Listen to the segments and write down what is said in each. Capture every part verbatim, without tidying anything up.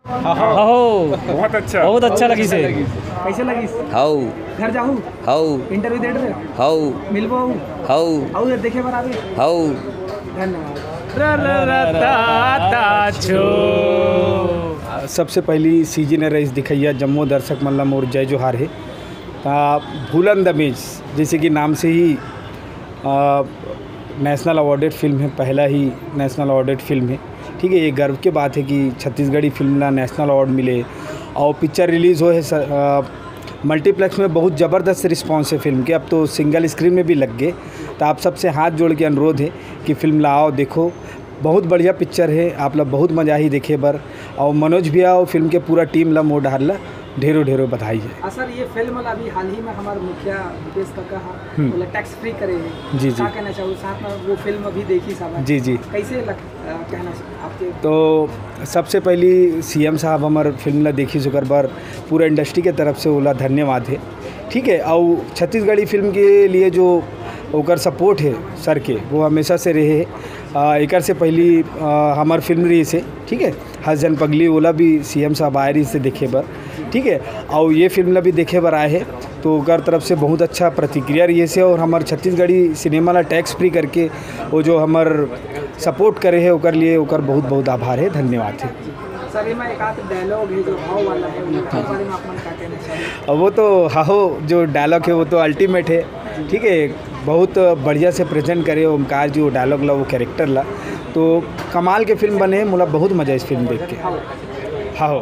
हव। बहुत अच्छा। बहुत अच्छा लगिस हे। कइसे लगिस? हव। घर जाहू? हव। इंटरव्यू दे रहे? हव। मिलबो? हव। अउ देखे बर आबे? हव। धन्यवाद। सबसे पहली सीजी ने रईस दिखैया जम्मो दर्शक मन ला मोर जय जोहार हे। ता भूलन द मेज, जैसे कि नाम से ही, आ, नेशनल अवार्डेड फिल्म है, पहला ही नेशनल अवार्डेड फिल्म है। ठीक है, ये गर्व के बात है कि छत्तीसगढ़ी फिल्म ला नेशनल अवार्ड मिले और पिक्चर रिलीज हो है स-, आ, मल्टीप्लेक्स में बहुत ज़बरदस्त रिस्पॉन्स है फिल्म के। अब तो सिंगल स्क्रीन में भी लग गए। तो आप सबसे हाथ जोड़ के अनुरोध है कि फिल्म ला आओ, देखो, बहुत बढ़िया पिक्चर है, आप ला बहुत मजा आही देखे बर। और मनोज भैया और फिल्म के पूरा टीम ला मोर डहर ला ढेरों ढेरों बधाई है। हाँ सर, ये फिल्म ला अभी हाल ही में हमारे मुखिया भूपेश काका हा, हम्म। बोला टैक्स फ्री करे हैं। जी, जी। क्या कहना चाहूँ, साथ में वो फिल्म अभी देखी सब। जी, जी। कैसे लग, अ, कहना चाहूँ आपके? तो सबसे पहली सीएम साहब हमार फिल्म ला देखी, ओकर बर पूरा इंडस्ट्री के तरफ से ओला धन्यवाद है। ठीक है, और छत्तीसगढ़ी फिल्म के लिए जो ओकर सपोर्ट है सर के, वो हमेशा से रहे है। आ, एकर से पहली, आ, हमार फिल्म रही से, ठीक है, हस झन पगली, ओला भी सीएम साहब आए रही से देखे बर, ठीक है, और ये फिल्म ला भी देखे बर आए है, तो ओकर तरफ से बहुत अच्छा प्रतिक्रिया रही से, और हमार छत्तीसगढ़ी सिनेमा ला टैक्स फ्री करके वो जो हमार सपोर्ट करे है, ओकर लिए ओकर बहुत बहुत आभार है, धन्यवाद है। सर, एमा एक आध डायलॉग है जो भाव वाला है, उसके बारे में आप मन का कहना चाहिए? अब वो तो हाहो जो डायलॉग है, वो तो अल्टीमेट है, ठीक है, बहुत बढ़िया से प्रेजेंट करे ओमकार जी वो डायलॉग ला, वो कैरेक्टर ला। तो कमाल के फिल्म बने, मोला बहुत मजा इस फिल्म देख के। हाहो।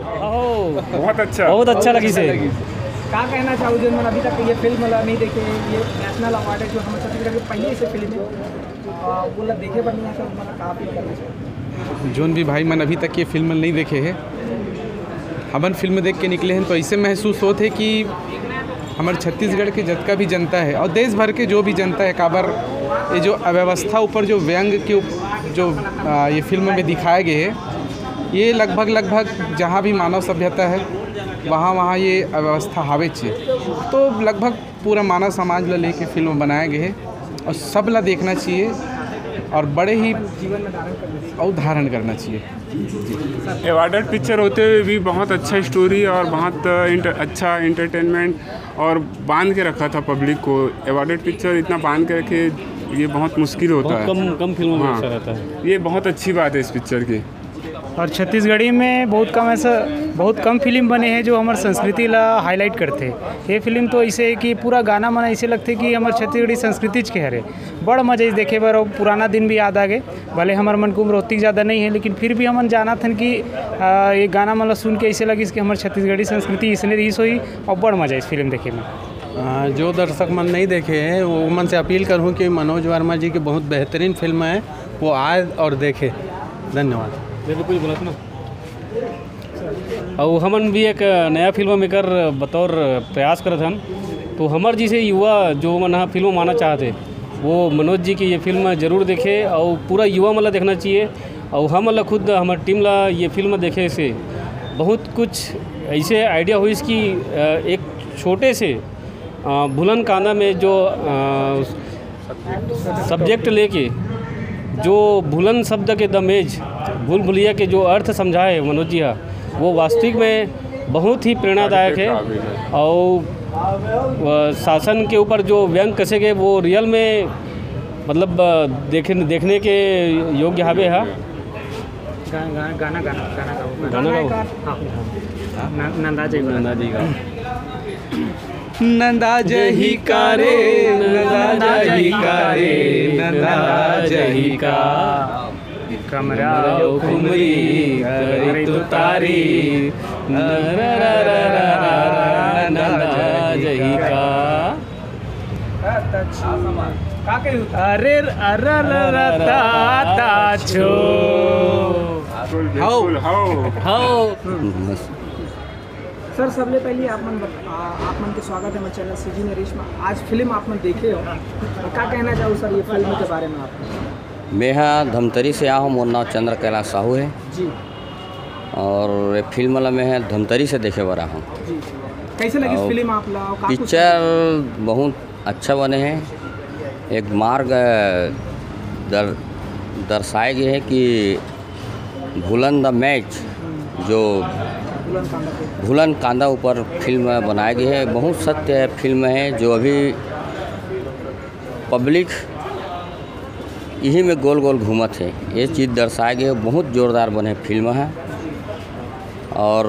बहुत अच्छा। बहुत अच्छा लगिस हे। का कहना चाहू, जन मन अभी तक ये फिल्म ला नहीं देखे, ये नेशनल अवार्ड है जो हम छत्तीसगढ़ के पहली ऐसी फिल्म है, आ, वो ला देखे बर नहीं आए, तो मन का अपील करना चाहिए? जोन भी भाई मन अभी तक ये फिल्म नहीं देखे हैं, हमन फिल्म देख के निकले हैं, तो ऐसे महसूस होत है कि हमर छत्तीसगढ़ के जतका भी जनता है और देश भर के जो भी जनता है, काबर ये जो अव्यवस्था ऊपर जो व्यंग के उप-, जो, आ, ये फिल्म में दिखाए गए हैं, ये लगभग, लगभग जहाँ भी मानव सभ्यता है, वहाँ, वहाँ ये अव्यवस्था हावेच है। तो लगभग पूरा मानव समाज ला लेके फिल्म बनाया गया है और सब ला देखना चाहिए और बड़े ही अवधारण करना चाहिए। अवार्डेड पिक्चर होते हुए भी बहुत अच्छा स्टोरी और बहुत इंटर-, अच्छा एंटरटेनमेंट और बांध के रखा था पब्लिक को। अवार्डेड पिक्चर इतना बांध के रखे, ये बहुत मुश्किल होता बहुत है। कम, कम फिल्मों में हाँ। ऐसा रहता है। ये बहुत अच्छी बात है इस पिक्चर की। और छत्तीसगढ़ी में बहुत कम ऐसा, बहुत कम फिल्म बने हैं जो हमारी संस्कृति ला हाईलाइट करते हैं। ये फिल्म तो ऐसे है कि पूरा गाना मन ऐसे लगते कि हमारे छत्तीसगढ़ी संस्कृति के हरे। बड़ मजा इस देखे बर, और पुराना दिन भी याद आ गए। भले हमारे मन के उम्र उतनी ज़्यादा नहीं है, लेकिन फिर भी हमन जानत हन कि, आ, ये गाना मन ला सुन के ऐसे लगिस कि हमारे छत्तीसगढ़ी संस्कृति इसने रहीस होही, और बड़ मजा इस फिल्म देखे में। आ, जो दर्शक मन नहीं देखे हैं, वो मन से अपील करूँ कि मनोज वर्मा जी की बहुत बेहतरीन फिल्म है, वो आए और देखे। धन्यवाद। बिल्कुल, बोलत ना। अउ हमन भी एक नया फिल्म मेकर बतौर प्रयास करत हन, तो हमर जैसे युवा जो मन ह फिल्म माना चाहत हे, वो मनोज जी की ये फिल्म जरूर देखे अउ पूरा युवा मन ला देखना चाहिए। अउ हमन ला खुद, हमर टीम ला ये फिल्म देखे से बहुत कुछ ऐसे आइडिया होइस कि, अ, एक छोटे से, अ, भूलन कांदा में जो, अ, सब्जेक्ट लेके जो भूलन शब्द के द मेज, भूल भुलैया के जो अर्थ समझाए मनोज जी हा, वो वास्तविक में बहुत ही प्रेरणादायक है। और, अ, शासन के ऊपर जो व्यंग कसे गए, वो रियल में, मतलब, अ, देखे, देखने के योग्य हवे हा। गा-, गा-, गाना, गाना, गाना गाओ, गाना। गाना गाओ। हाँ। न-, नंदा जी गाओ। नंदा जी गाओ। नंदा जही का रे, नंदा जही का रे, नंदा जही का। कमरा ओ खुमरी, करी तो तारी, नंदा जही का। का कही? अरे, अरे, अरे, अरे, ता, ता, छो। बिल्कुल, बिल्कुल, हाओ। हाओ। सर, सबले पहले आप मन बत-, आ, आप मन के स्वागत है हमारे चैनल सीजी नरेश में। आज फिल्म आप मन देखे हो, का कहना चाहू सर ये फिल्म के बारे में आप? मैं हा धमतरी से आया हूँ, मोर नाम चंद्र कैलाश साहू है। जी। और ये फिल्म ला मैं हा धमतरी से देखे बर आया हूँ। जी। कैसे लगी और फिल्म आप ला? और का कुछ पिक्चर बहुत अच्छा बने हैं। एक मार्ग, अ, दर-, दर्शाए गए हैं कि भूलन द मैच, हम्म। जो भूलन कांदा ऊपर फिल्म बनाए गे हे, बहुत सत्य फिल्म हे। जो अभी पब्लिक इही में गोल गोल घूमत हे, ये चीज दर्शाए गे हे। बहुत जोरदार बने फिल्म हे। और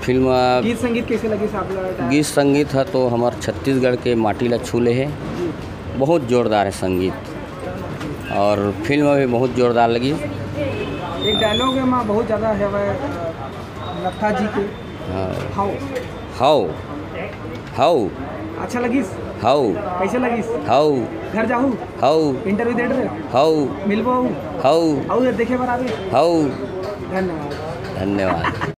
फिल्म गीत संगीत कैसे लगिस आप ला? गीत संगीत ह तो हमर छत्तीसगढ़ के माटी ला छू ले हे। बहुत जोरदार हे संगीत और फिल्म भी बहुत जोरदार लगिस। एक डायलॉग हे, माँ बहुत ज्यादा हे, नत्था जी के। हाँ। हाओ। हाओ। हाओ। अच्छा लगिस? हाओ। कैसे लगिस? हाओ। घर जाहू? हाओ। इंटरव्यू दे रहे? हाओ। मिलबो? हाओ। हाओ, देखे बर आबे? हाओ। धन्यवाद। धन्यवाद।